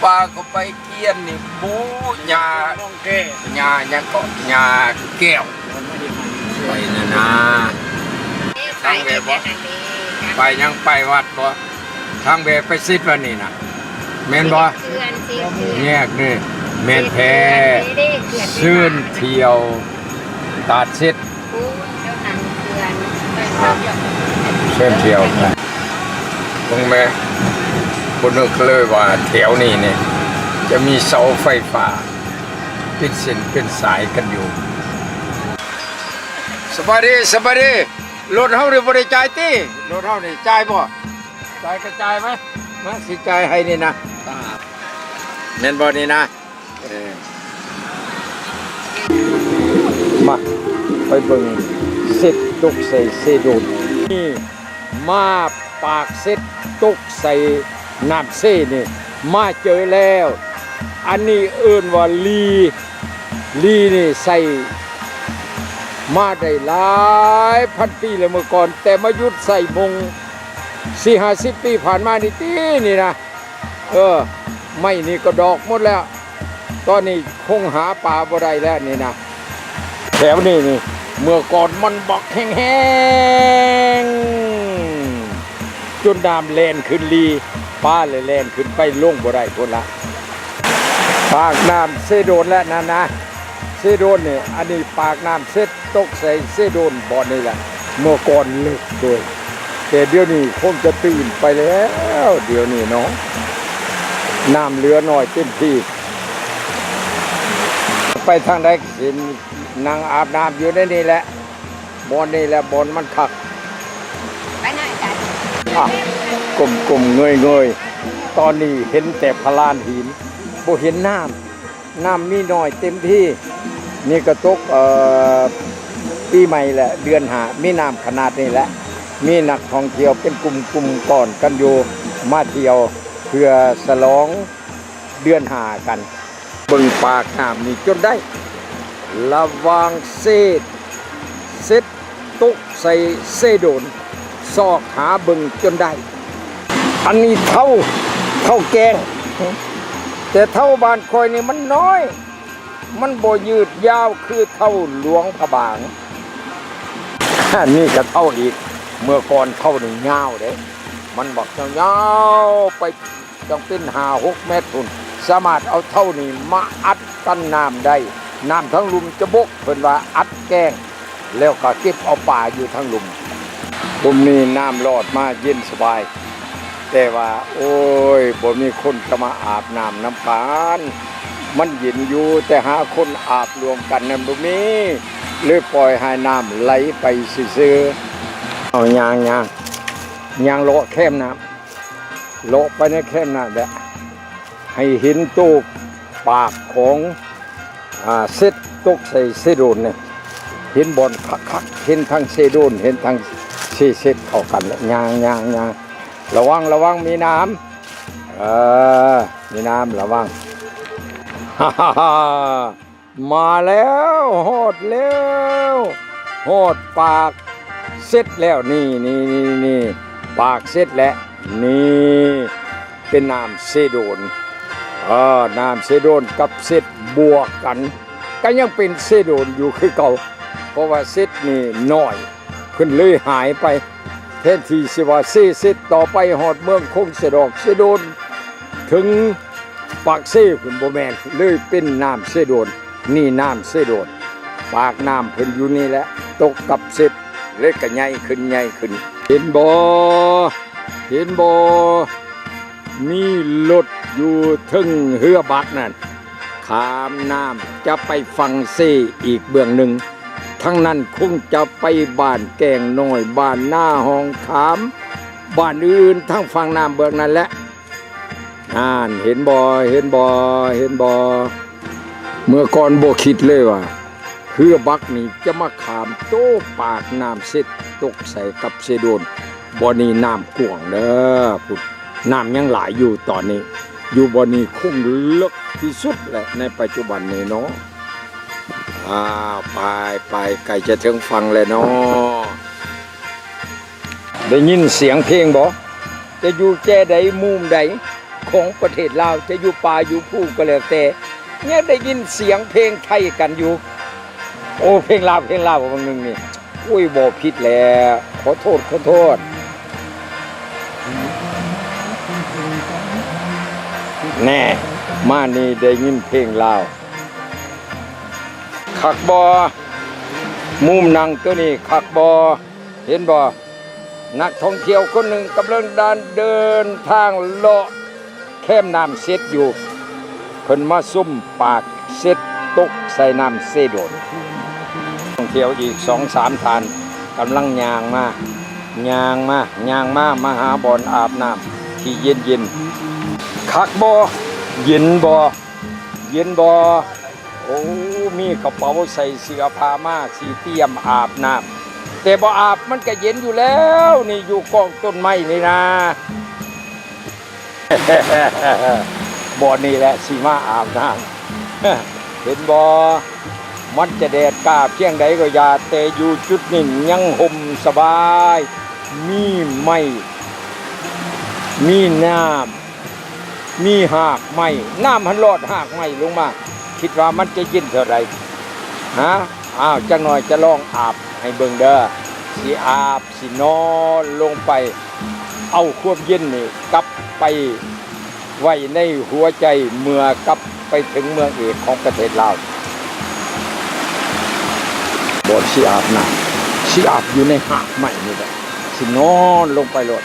ປາເຂົ້າໄປກຽນນີ້ ບູ ຫຍ້າ ຫຍ້າຫຍັງເກາະ ຫຍ້າແກ້ວ ໄປນະນາ. ທາງແວ່ບໍ່ ໄປຫຍັງ ໄປວັດບໍ່? ທາງແວ່ໄປເຊັດວັດນີ້ນະ ແມ່ນບໍ່? ແຍກນີ້ ແມ່ນແທ້ ເຊີນທ່ຽວຕາດເຊັດ. ເຊີນທ່ຽວ ເບິ່ງແມ້ ບໍ່ນຶກເລີຍວ່າແຖວນີ້ນີ້ຈະມີເສົາໄຟຟ້າເປັນເສັ້ນເປັນສາຍກັນຢູ່. ສະບາຍດີ ສະບາຍດີ. ລົດເຮົານີ້ບໍ່ໄດ້ຈ່າຍຕິ? ລົດເຮົານີ້ຈ່າຍບໍ່? ຈ່າຍກະຈ່າຍມາ ມາຊິຈ່າຍໃຫ້ນີ້ນະ. ແມ່ນບໍ່ນີ້ນະ? ເອີ ມາ ໄປເບິ່ງເຊັດຕົກໃສ່ເຊໂດນ. ນີ້ມາປາກເຊັດຕົກໃສ່ນ້ຳເຊນີ້ ມາເຈີແລ້ວ. ອັນນີ້ເອີ້ນວ່າລີ ລີນີ້ໃສ່ມາໄດ້ຫຼາຍພັນປີແລ້ວເມື່ອກ່ອນ ແຕ່ມາຢຸດໃສ່ມົງສີ່ຫ້າສິບປີຜ່ານມານີ້ຕິ ນີ້ນະ. ເອີ ໄມ້ນີ້ກໍດອກໝົດແລ້ວ ຕອນນີ້ຄົງຫາປາບໍ່ໄດ້ແລ້ວນີ້ນະ. ແຖວນີ້ນີ້ ເມື່ອກ່ອນມັນບັກແຫ້ງໆ ຈົນນ້ຳແລ່ນຂຶ້ນລີ ປາເລີຍແລ່ນຂຶ້ນໄປ ລົງບໍ່ໄດ້ພຸ້ນລະ. ປາກນ້ຳເຊໂດນແລ້ວນັ້ນນະ ເຊໂດນນີ້ ອັນນີ້ປາກນ້ຳເຊັດ ຕົກໃສ່ເຊໂດນບ່ອນນີ້ແຫຼະ ເມື່ອກ່ອນເລິກໂດຍ ແຕ່ດຽວນີ້ຄົງຈະຕື່ນໄປແລ້ວ ດຽວນີ້ເນາະ ນ້ຳເຫຼືອໜ້ອຍເຕັມທີ່. ໄປທາງໃດ ຊິນັ່ງອາບນ້ຳຢູ່ໃນນີ້ແຫຼະ ບ່ອນນີ້ແຫຼະ ບ່ອນມັນຄັກ. ໄປໜ້ອຍກັນ ອ່ະ ກົ້ມໆເງີຍໆ ຕອນນີ້ເຫັນແຕ່ພະລານຫີນ ບໍ່ເຫັນນ້ຳ. ນ້ຳມີໜ້ອຍເຕັມທີ່ ນີ້ກະຕົກ ເອີ ປີໃໝ່ແຫຼະ ເດືອນຫ້າ ມີນ້ຳຂະໜາດນີ້ແຫຼະ ມີນັກທ່ອງທ່ຽວເປັນກຸ່ມໆກ້ອນກັນຢູ່ ມາທ່ຽວເພື່ອສະຫຼອງເດືອນຫ້າກັນ. ເບິ່ງປາກນ້ຳນີ້ຈົນໄດ້ ລະຫວ່າງເສດ ເສດ ຕົກໃສ່ເຊໂດນ ຊອກຫາເບິ່ງຈົນໄດ້. ອັນນີ້ເທົ້າ ເທົ້າແກ້ງ ແຕ່ເທົ້າບ້ານຂ້ອຍນີ້ມັນນ້ອຍ ມັນບໍ່ຍືດຍາວຄືເທົ້າຫຼວງພະບາງ. ອັນນີ້ກະເທົ້າອີກ ເມື່ອກ່ອນເທົ້ານີ້ຍາວເດ້ ມັນບັກຍາວໆໄປ ຈັ່ງເປັນຫ້າຫົກແມັດພຸ້ນ ສາມາດເອົາເທົ້ານີ້ມາອັດກັນນ້ຳໄດ້ ນ້ຳທາງລຸ່ມຈະບົກ ເພິ່ນວ່າອັດແກ້ງ ແລ້ວກະເກັບເອົາປາຢູ່ທາງລຸ່ມ. ກຸ່ມນີ້ນ້ຳລອດມາເຢັນສະບາຍ ແຕ່ວ່າ ໂອ້ຍ ບໍ່ມີຄົນຈະມາອາບນ້ຳນຳກັນ ມັນເຢັນຢູ່ ແຕ່ຫາຄົນອາບລວມກັນນັ້ນບໍ່ມີ ເລີຍປ່ອຍໃຫ້ນ້ຳໄຫຼໄປຊື່ໆ. ເອົາ ຍ່າງ ຍ່າງ ຍ່າງເລາະແຄມນ້ຳ ເລາະໄປໃນແຄມນັ້ນແຫຼະ ໃຫ້ເຫັນໂຕປາກຂອງ ອາ ເຊັດຕົກໃສ່ເຊໂດນນີ້ ເຫັນບ່ອນຄັກໆ ເຫັນທັງເຊໂດນ ເຫັນທັງເຊເຊັດເຂົ້າກັນແຫຼະ. ຍ່າງ ຍ່າງ ຍ່າງ ລະວັງ ລະວັງ ມີນ້ຳ ເອີ ມີນ້ຳ ລະວັງ. ມາແລ້ວ ຮອດແລ້ວ ຮອດປາກເຊັດແລ້ວ ນີ້ ນີ້ ນີ້ ປາກເຊັດແຫຼະ ນີ້ ເປັນນ້ຳເຊໂດນ ເອີ ນ້ຳເຊໂດນກັບເຊັດບວກກັນ ກະຍັງເປັນເຊໂດນຢູ່ຄືເກົ່າ ເພາະວ່າເຊັດນີ້ນ້ອຍ ເພິ່ນເລີຍຫາຍໄປ ແທນທີ່ຊິວ່າເຊເຊັດ ຕໍ່ໄປຮອດເມືອງຄົງສະດອກ ເຊໂດນ ເຖິງປາກເຊພຸ້ນ ບໍ່ແມ່ນ ເລີຍເປັນນ້ຳເຊໂດນ ນີ້ນ້ຳເຊໂດນ. ປາກນ້ຳເພິ່ນຢູ່ນີ້ແຫຼະ ຕົກກັບເຊັດ ເລີຍກະໃຫຍ່ຂຶ້ນ ໃຫຍ່ຂຶ້ນ. ເຫັນບໍ່? ເຫັນບໍ່? ມີລົດຢູ່ເທິງເຮືອບັກນັ້ນ ຂ້າມນ້ຳຈະໄປຝັ່ງເຊອີກເບື້ອງໜຶ່ງ. ທາງນັ້ນຄົງຈະໄປບ້ານແກ້ງນ້ອຍ, ບ້ານນາຫ້ອງຂາມ, ບ້ານອື່ນທາງຝັ່ງນ້ຳເບື້ອງນັ້ນແຫຼະ. ນັ້ນ ເຫັນບໍ່? ເຫັນບໍ່? ເຫັນບໍ່? ເມື່ອກ່ອນບໍ່ຄິດເລີຍວ່າ ເຮືອບັກນີ້ຈະມາຂ້າມໂຕປາກນ້ຳເຊັດ ຕົກໃສ່ກັບເຊໂດນ. ບ່ອນນີ້ນ້ຳກວ້າງເດີພຸ້ນ, ນ້ຳຍັງຫຼາຍຢູ່ຕອນນີ້. ຢູ່ບ່ອນນີ້ຄົງເລິກທີ່ສຸດແຫຼະໃນປັດຈຸບັນນີ້ເນາະ. ອ້າວ ໄປ ໄປ ໃກ້ຈະເຖິງຝັ່ງແລ້ວເນາະ. ໄດ້ຍິນສຽງເພງບໍ່? ຈະຢູ່ແຈໃດ ມຸມໃດຂອງປະເທດລາວ, ຈະຢູ່ປ່າຢູ່ພູກໍແລ້ວແຕ່, ຍັງໄດ້ຍິນສຽງເພງໄທກັນຢູ່. ໂອ້ ເພງລາວ ເພງລາວ ບາງໜຶ່ງນີ້. ໂອ້ຍ ບໍ່ຜິດແຫຼະ, ຂໍໂທດ ຂໍໂທດ. ແນ່ ມານີ້ໄດ້ຍິນເພງລາວ. ຄັກບໍ່? ມຸມນັ່ງໂຕນີ້ຄັກບໍ່? ເຫັນບໍ່? ນັກທ່ອງທ່ຽວຄົນໜຶ່ງກຳລັງດານເດີນທາງເລາະແຄມນ້ຳເຊັດຢູ່. ເພິ່ນມາຊົມປາກເຊັດຕົກໃສ່ນ້ຳເຊໂດນ. ທ່ອງທ່ຽວອີກສອງສາມທ່ານກຳລັງຍ່າງມາ, ຍ່າງມາ, ຍ່າງມາ, ມາຫາບ່ອນອາບນ້ຳທີ່ເຢັນໆ. ຄັກບໍ່? ເຢັນບໍ່? ເຢັນບໍ່? ໂອ້ ມີກະເປົາໃສ່ເສື້ອຜ້າມາ ຊິຕຽມອາບນ້ຳ, ແຕ່ບໍ່ອາບມັນກະເຢັນຢູ່ແລ້ວ. ນີ້ຢູ່ກ້ອງຕົ້ນໄມ້ນີ້ນາ, ບ່ອນນີ້ແຫຼະຊິມາອາບນ້ຳ. ເຫັນບໍ່? ມັນຈະແດດກ້າພຽງໃດກໍຢ່າ, ແຕ່ຢູ່ຈຸດນີ້ຍັງຮົ່ມສະບາຍ, ມີໄມ້, ມີນ້ຳ. ມີຮາກໄມ້, ນ້ຳຫັ້ນລອດຮາກໄມ້ລົງມາ, ຄິດວ່າມັນຈະເຢັນເທົ່າໃດ? ຮະ? ອ້າວ ຈັກໜ່ອຍຈະລອງອາບໃຫ້ເບິ່ງເດີ. ຊິອາບ, ຊິນອນລົງໄປ, ເອົາຄວາມເຢັນນີ້ກັບໄປໄວ້ໃນຫົວໃຈ, ເມື່ອກັບໄປເຖິງເມືອງເອກຂອງປະເທດລາວ. ບ່ອນຊິອາບນ້ຳ, ຊິອາບຢູ່ໃນຮາກໄມ້ນີ້ແຫຼະ. ຊິນອນລົງໄປໂລດ.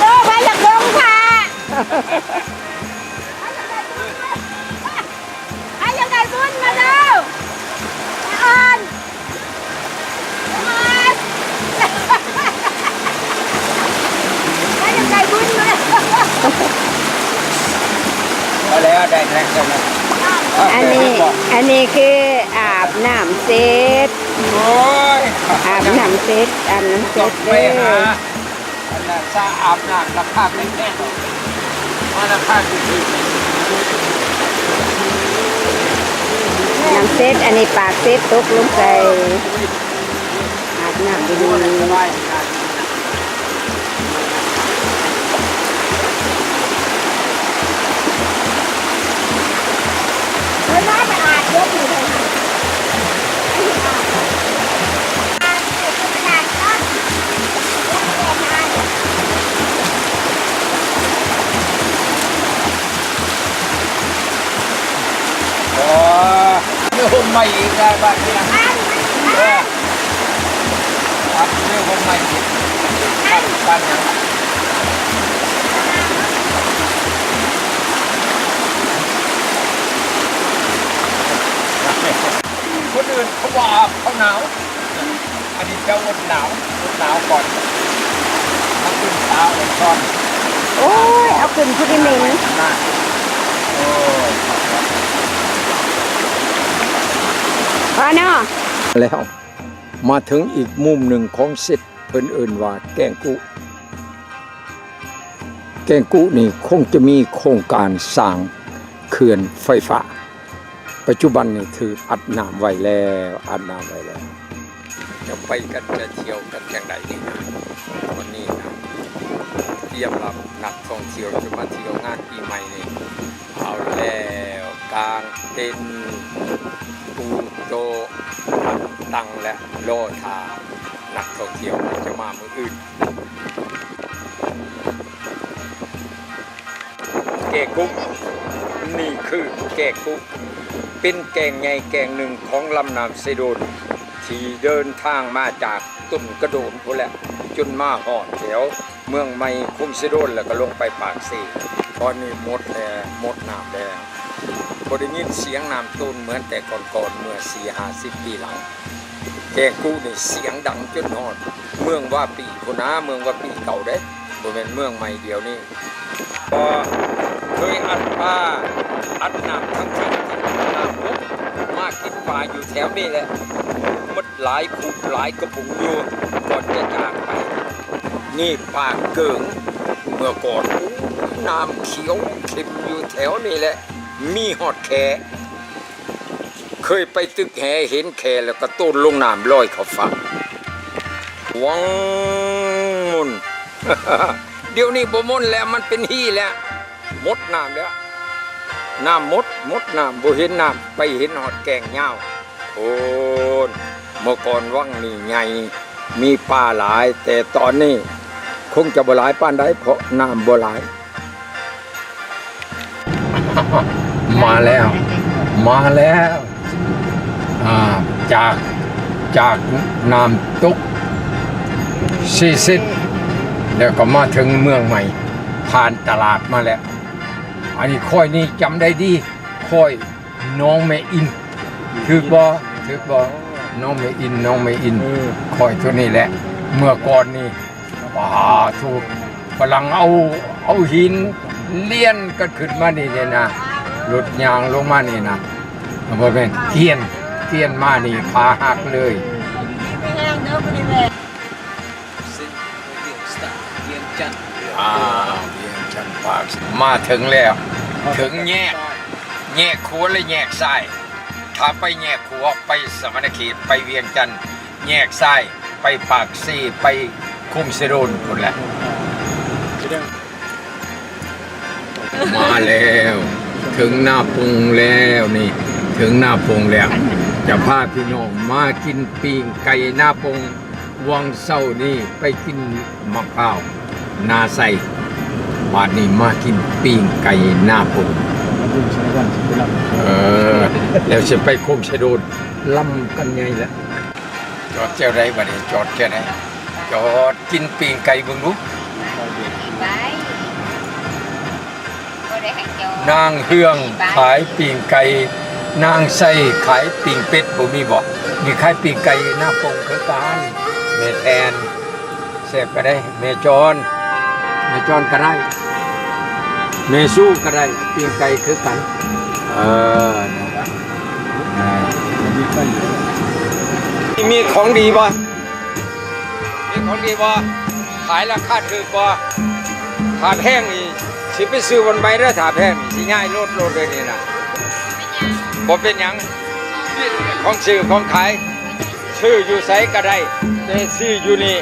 ໂອ້ ໃຜຢາກລົງທ່າ? ໃຜຢາກໄດ້ບຸນມາເດີ້ ອາອອນ ອາອອນ ໃຜຢາກໄດ້ບຸນມາເດີ້. ພໍແລ້ວ ໄດ້ແລ້ວ ອັນນີ້ ອັນນີ້ຄືອາບນ້ຳເຊັດ ໂອ້ຍ ອາບນ້ຳເຊັດ ອາບນ້ຳເຊັດເດີ້. ອັນນັ້ນສະອາບນ້ຳລາຄາແພງໆ ມາລາຄາຖືກໆ ນ້ຳເຊັດ ອັນນີ້ປາກເຊັດຕົກລົງໃສ່ ອາບນ້ຳຢູ່ນີ້. ໂອ້ ມີຮົ່ມໃໝ່ອີກແລ້ວບາດນີ້. ເອີ ປັບເລື່ອງຄົນໃໝ່ ປັນ ປັນຫຍັງ ຄົນອື່ນເຂົາບໍ່ອາບ ເຂົາໜາວ ອັນນີ້ເຈົ້າອົດໜາວ ອົດໜາວກ່ອນ ເອົາຂຶ້ນຕາອົດກ່ອນ. ໂອ້ຍ ເອົາຂຶ້ນຜູ້ທີ່ເໝັນ ໂອ້ຍ ພໍເນາະ ແລ້ວ. ມາເຖິງອີກມຸມໜຶ່ງຂອງເຊັດ ເພິ່ນເອີ້ນວ່າແກ້ງກຸ. ແກ້ງກຸນີ້ຄົງຈະມີໂຄງການສ້າງເຂື່ອນໄຟຟ້າ. ປັດຈຸບັນນີ້ຖືກອັດນ້ຳໄວ້ແລ້ວ ອັດນ້ຳໄວ້ແລ້ວ. ຈະໄປກັນ ຈະທ່ຽວກັນຈັ່ງໃດນີ້ນະ? ວັນນີ້ນະ ຕຽມຮັບນັກທ່ອງທ່ຽວຈະມາທ່ຽວງານປີໃໝ່ນີ້. ເອົາແລ້ວ ກາງເຕັນ ປູກ ໂຕະ ຕັ້ງ ແລະ ລໍຖ້ານັກທ່ອງທ່ຽວເພິ່ນຈະມາມື້ອື່ນ. ແກກຸ ນີ້ຄືແກກຸ ເປັນແກ່ງໃຫຍ່ແກ່ງໜຶ່ງຂອງລຳນ້ຳເຊໂດນ ທີ່ເດີນທາງມາຈາກຕົ້ນກະໂດນພຸ້ນແຫຼະ ຈົນມາຮອດແຖວ ເມືອງໃໝ່ຄົງເຊໂດນ ແລ້ວກໍລົງໄປປາກເຊ. ຕອນນີ້ໝົດແລ້ວ ໝົດນ້ຳແລ້ວ. ບໍ່ໄດ້ຍິນສຽງນ້ຳໂຕນເໝືອນແຕ່ກ່ອນໆ ເມື່ອສີ່ຫ້າສິບປີຫຼັງ. ແກງກຸນີ້ສຽງດັງຈົນຮອດເມືອງວາປີພຸ້ນນາ, ເມືອງວາປີເກົ່າເດ້, ບໍ່ແມ່ນເມືອງໃໝ່ດຽວນີ້. ກໍເຄີຍອັດປາ ອັດນ້ຳທັງເທິງທັງນ້ຳບົກ ມາກິນປາຢູ່ແຖວນີ້ແຫຼະ. ໝົດ ຫຼາຍຄຸບຫຼາຍກະປຸງຢູ່ ກ່ອນຈະຈາກໄປ. ນີ້ປາກເກີງ ເມື່ອກ່ອນ ໂອ້ ນ້ຳຂຽວເຂັມຢູ່ແຖວນີ້ແຫຼະ ມີຮອດແຂ້. ເຄີຍໄປຕຶກແຫເຫັນແຂ້ ແລ້ວກະໂຕນລົງນ້ຳລອຍເຂົ້າຝັ່ງ ວັງ ໝົນ. ດຽວນີ້ບໍ່ໝົນແລ້ວ ມັນເປັນຮີແລ້ວ. ໝົດນ້ຳແລ້ວ ນ້ຳໝົດ ໝົດນ້ຳ ບໍ່ເຫັນນ້ຳ ໄປເຫັນຮອດແກ້ງຍາວໂພນ. ເມື່ອກ່ອນວັງນີ້ໃຫຍ່ ມີປາຫຼາຍ ແຕ່ຕອນນີ້ຄົງຈະບໍ່ຫຼາຍປານໃດ ເພາະນ້ຳບໍ່ຫຼາຍ. ມາແລ້ວ ມາແລ້ວ ອ່າ ຈາກ ຈາກນ້ຳຕົກເຊເຊັດ ແລ້ວກໍມາເຖິງເມືອງໃໝ່ ຜ່ານຕະຫຼາດມາແລ້ວ. ອັນນີ້ຂ້ອຍນີ້ຈຳໄດ້ດີ ຂ້ອຍໜອງແມ່ອິນ ຖືກບໍ່? ຖືກບໍ່? ໜອງແມ່ອິນ ໜອງແມ່ອິນ ເອີ ຂ້ອຍໂຕນີ້ແຫຼະ. ເມື່ອກ່ອນນີ້ ປາໂທ ຝຣັ່ງເອົາ ເອົາຫີນລຽນກັນຂຶ້ນມານີ້ເດນະ ລົດຍ່າງລົງມານີ້ນະ ບໍ່ແມ່ນ ກຽນ ກຽນມານີ້ຂາຫັກເລີຍ. ອ່າ ວຽງຈັນປາກ ມາເຖິງແລ້ວ ເຖິງແຍກ ແຍກຂວາ ແລະ ແຍກຊ້າຍ. ຖ້າໄປແຍກຂວາ ໄປສະຫວັນນະເຂດ ໄປວຽງຈັນ ແຍກຊ້າຍ ໄປປາກເຊ ໄປຄົງເຊໂດນພຸ້ນແຫຼະ. ມາແລ້ວ ເຖິງນາປົງແລ້ວນີ້ ເຖິງນາປົງແລ້ວ. ຈະພາພີ່ນ້ອງມາກິນປີ້ງໄກ່ນາປົງ. ຫວ່າງເຊົ້ານີ້ໄປກິນໝາກພ້າວນາໄຊ, ບາດນີ້ມາກິນປີ້ງໄກ່ນາປົງ. ເອີ ແລ້ວຊິໄປຄົງເຊໂດນ ລຳກັນໃຫຍ່ແລ້ວ. ຈອດແຈວໃດບາດນີ້? ຈອດແຈວໃດ? ຈອດກິນປີ້ງໄກ່ເບິ່ງດູ. ນາງເຮືອງຂາຍປີ້ງໄກ່, ນາງໄຊຂາຍປີ້ງເປັດ ບໍ່ມີບໍ? ນີ້ຂາຍປີ້ງໄກ່ນາປົງຄືກັນ. ແມ່ແທນ ແຊບກະໄດ້, ແມ່ຈອນ, ແມ່ຈອນກະໄດ້, ແມ່ຊູກະໄດ້, ປີ້ງໄກ່ຄືກັນ. ເອີ ນັ້ນລະ ມີຂອງດີບໍ່? ມີຂອງດີບໍ່? ຂາຍລາຄາຖືກບໍ່? ຖ້າແພງນີ້ຊິໄປຊື້ບ່ອນໃໝ່ເດີ, ຖ້າແພງນີ້ຊິຍ້າຍລົດໂລດເດີນີ້ນະ. ບໍ່ເປັນຫຍັງ, ຂອງຊື້ຂອງຂາຍ ຊື້ຢູ່ໃສກະໄດ້ ແຕ່ຊື້ຢູ່ນີ້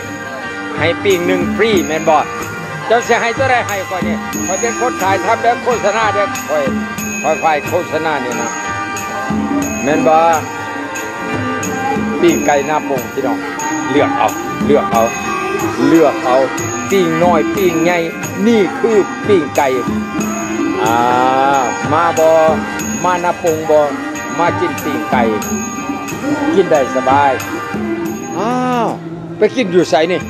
ໃຫ້ປີ້ງໜຶ່ງຟຣີ ແມ່ນບໍ່? ເຈົ້າຊິໃຫ້ຕົວໃດໃຫ້ຂ້ອຍນີ້? ຂ້ອຍເປັນຄົນຂາຍ, ທຳແບບໂຄສະນາເດີ້ ຂ້ອຍ, ຂ້ອຍຝ່າຍໂຄສະນານີ້ນະ ແມ່ນບໍ່? ປີ້ງໄກ່ນາປົງພີ່ນ້ອງ ເລືອກເອົາ ເລືອກເອົາ ເລືອກເອົາ ປີ້ງນ້ອຍປີ້ງໃຫຍ່. ນີ້ຄືປີ້ງໄກ່. ອ່າ ມາບໍ່? ມານາປົງບໍ່? ມາກິນປີ້ງໄກ່ ກິນໄດ້ສະບາຍ. ອ້າວ ໄປກິນຢູ່ໃສນີ້?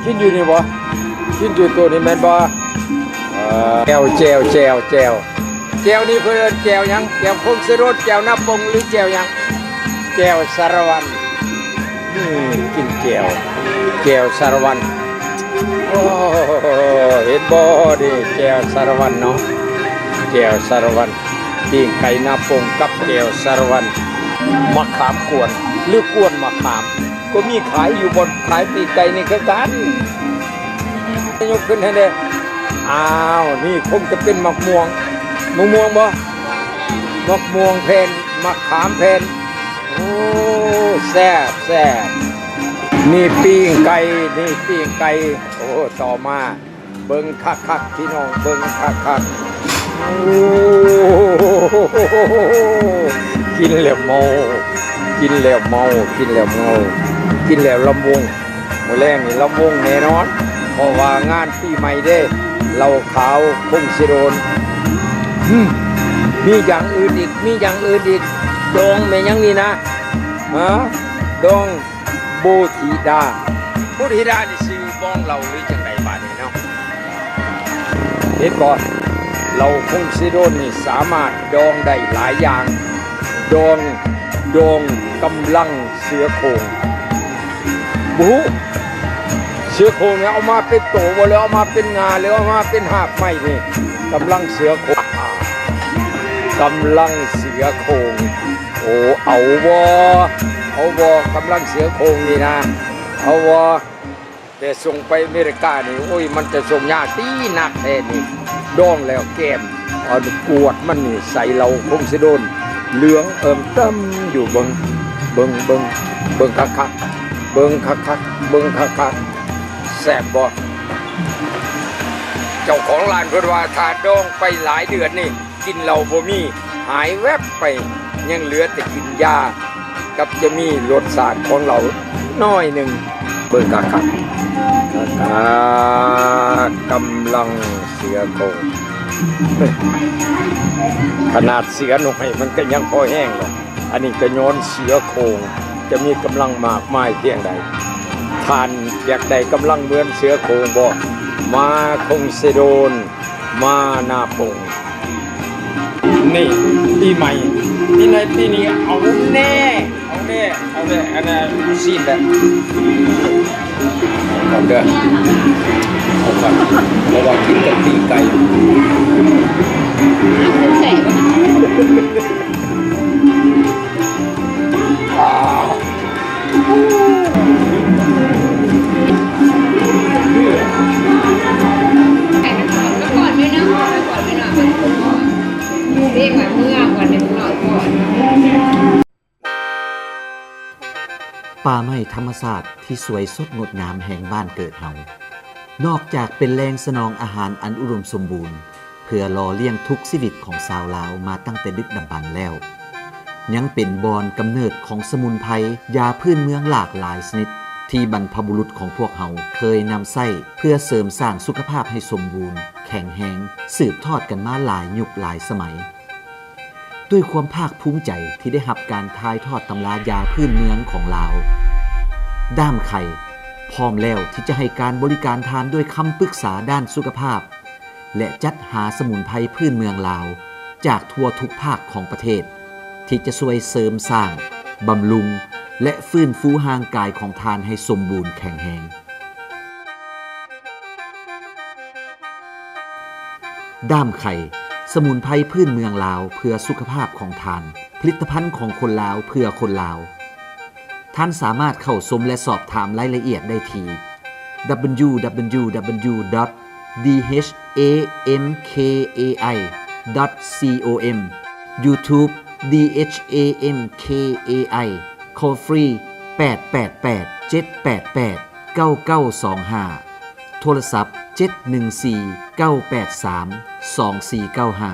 ກິນຢູ່ນີ້ບໍ່? ກິນຢູ່ໂຕະນີ້ແມ່ນບໍ່? ເອີ ແຈ່ວ ແຈ່ວ ແຈ່ວ ແຈ່ວ ແຈ່ວນີ້ເພິ່ນເອີ້ນແຈ່ວຫຍັງ? ແຈ່ວຄົງເຊໂດນ ແຈ່ວນາປົງ ຫຼືແຈ່ວຫຍັງ? ແຈ່ວສາລະວັນ. ນີ້ກິນແຈ່ວ ແຈ່ວສາລະວັນ. ໂອ້ ເຫັນບໍ່ນີ້ ແຈ່ວສາລະວັນເນາະ ແຈ່ວສາລະວັນ. ປີ້ງໄກ່ນາປົງກັບແຈ່ວສາລະວັນ. ໝາກຂາມກວນ ຫຼືກວນໝາກຂາມ ກໍມີຂາຍຢູ່ບ່ອນຂາຍປີ້ງໄກ່ນີ້ຄືກັນ. ຍົກຂຶ້ນໃຫ້ແດ່. ອ້າວ ນີ້ຄົງຈະເປັນໝາກມ່ວງ. ໝາກມ່ວງບໍ່? ໝາກມ່ວງແຜ່ນ ໝາກຂາມແຜ່ນ. ໂອ້ ແຊບ ແຊບ. ນີ້ປີ້ງໄກ່ ນີ້ປີ້ງໄກ່. ໂອ້ ຕໍ່ມາ ເບິ່ງຄັກໆ ພີ່ນ້ອງ ເບິ່ງຄັກໆ. ໂອ້ ກິນແລ້ວເມົາ. ກິນແລ້ວເມົາ ກິນແລ້ວເມົາ ກິນແລ້ວລຳວົງ. ມື້ແລງນີ້ລຳວົງແນ່ນອນ ເພາະວ່າງານປີໃໝ່ເດ້. ເຫຼົ້າຂາວຄົງເຊໂດນ. ຫຶ ມີຢ່າງອື່ນອີກ ມີຢ່າງອື່ນອີກ. ດອງແມ່ນຫຍັງນີ້ນະ? ຮະ? ດອງ ໂບທິດາ ໂບທິດານີ້ຊື່ບອງເຫຼົ້າ ຫຼື ຈັ່ງໃດບາດນີ້ເນາະ? ເຫັນບໍ່? ເຫຼົ້າຄົງເຊໂດນນີ້ສາມາດດອງໄດ້ຫຼາຍຢ່າງ. ດອງ ດອງກຳລັງເສືອໂຄ່ງ. ບໍ່ຮູ້ ເສືອໂຄ່ງນີ້ເອົາມາເປັນໂຕບໍ່ ຫຼື ເອົາມາເປັນງ່າ ຫຼື ເອົາມາເປັນຮາກໄມ້ນີ້? ກຳລັງເສືອໂຄ່ງ ກຳລັງເສືອໂຄ່ງ. ໂອ້ ເອົາບໍ່ ເອົາບໍ່ ກຳລັງເສືອໂຄ່ງນີ້ນະ ເອົາບໍ່? ແຕ່ສົ່ງໄປອາເມລິການີ້ ໂອ້ຍ ມັນຈະສົ່ງຍາກຕິ ໜັກແທ້ນີ້. ດອງແລ້ວແກ້ມ ເອົາກວດມັນນີ້ໃສ່ເຫຼົ້າຄົງເຊໂດນ ເຫຼືອງເອີ່ມເຕີມຢູ່. ເບິ່ງ ເບິ່ງ ເບິ່ງ ເບິ່ງຄັກໆ ເບິ່ງຄັກໆ ເບິ່ງຄັກໆ. ແຊບບໍ່? ເຈົ້າຂອງຮ້ານເພິ່ນວ່າ ຖ້າດອງໄປຫຼາຍເດືອນນີ້ ກິ່ນເຫຼົ້າບໍ່ມີ ຫາຍແວັບໄປ ຍັງເຫຼືອແຕ່ກິ່ນຢາ ກັບຈະມີລົດຊາດຂອງເຫຼົ້າໜ້ອຍໜຶ່ງ. ເບິ່ງຄັກໆ ຄັກໆ ກຳລັງເສືອໂຄ່ງ. ຂະໜາດເສືອນ້ອຍມັນກໍຍັງພໍແຮງດອກ. ອັນນີ້ກໍຍ້ອນເສືອໂຄ່ງຈະມີກຳລັງມາກມາຍພຽງໃດ. ທ່ານຢາກໄດ້ກຳລັງເໝືອນເສືອໂຄ່ງບໍ່? ມາຄົງເຊໂດນ ມານາປົງ. ນີ້ ປີໃໝ່ ປີໃໝ່ປີນີ້ ເອົາແນ່ ເອົາແນ່ ເອົາແນ່. ອັນນັ້ນຊີ້ນແຫຼະ ກ່ອນເດີ ເອົາກ່ອນ ເພາະວ່າກິນກັບປີ້ງໄກ່. ປ່າໄມ້ທຳມະຊາດທີ່ສວຍສົດງົດງາມແຫ່ງບ້ານເກີດເຮົາ ນອກຈາກເປັນແຫຼ່ງສະໜອງອາຫານອັນອຸດົມສົມບູນ ເພື່ອຫຼໍ່ລ້ຽງທຸກຊີວິດຂອງຊາວລາວມາຕັ້ງແຕ່ດຶກດຳບັນແລ້ວ, ຍັງເປັນບ່ອນກຳເນີດຂອງສະໝຸນໄພ ຢາພື້ນເມືອງຫຼາກຫຼາຍຊະນິດ ທີ່ບັນພະບຸລຸດຂອງພວກເຮົາເຄີຍນຳໃຊ້ເພື່ອເສີມສ້າງສຸຂະພາບໃຫ້ສົມບູນ, ແຂງແຮງ, ສືບທອດກັນມາຫຼາຍຍຸກຫຼາຍສະໄໝ. ດ້ວຍຄວາມພາກພູມໃຈທີ່ໄດ້ຮັບການຖ່າຍທອດຕຳລາຢາພື້ນເມືອງຂອງລາວ, ດ້າມໄຂ່ ພ້ອມແລ້ວທີ່ຈະໃຫ້ການບໍລິການທ່ານດ້ວຍຄຳປຶກສາດ້ານສຸຂະພາບ ແລະ ຈັດຫາສະໝຸນໄພພື້ນເມືອງລາວຈາກທົ່ວທຸກພາກຂອງປະເທດ ທີ່ຈະຊ່ວຍເສີມສ້າງ, ບຳລຸງ ແລະ ຟື້ນຟູຮ່າງກາຍຂອງທ່ານໃຫ້ສົມບູນແຂງແຮງ. ດ້າມໄຂ່ ສະໝຸນໄພພື້ນເມືອງລາວເພື່ອສຸຂະພາບຂອງທ່ານ, ຜະລິດຕະພັນຂອງຄົນລາວເພື່ອຄົນລາວ. ທ່ານສາມາດເຂົ້າຊົມ ແລະ ສອບຖາມລາຍລະອຽດໄດ້ທີ່ www.dhamkai.com, YouTube DHAMKAI, call free ແປດແປດແປດ ເຈັດແປດແປດ ເກົ້າເກົ້າສອງຫ້າ, ໂທລະສັບ ເຈັດໜຶ່ງສີ່ ເກົ້າແປດສາມ ສອງສີ່ເກົ້າຫ້າ.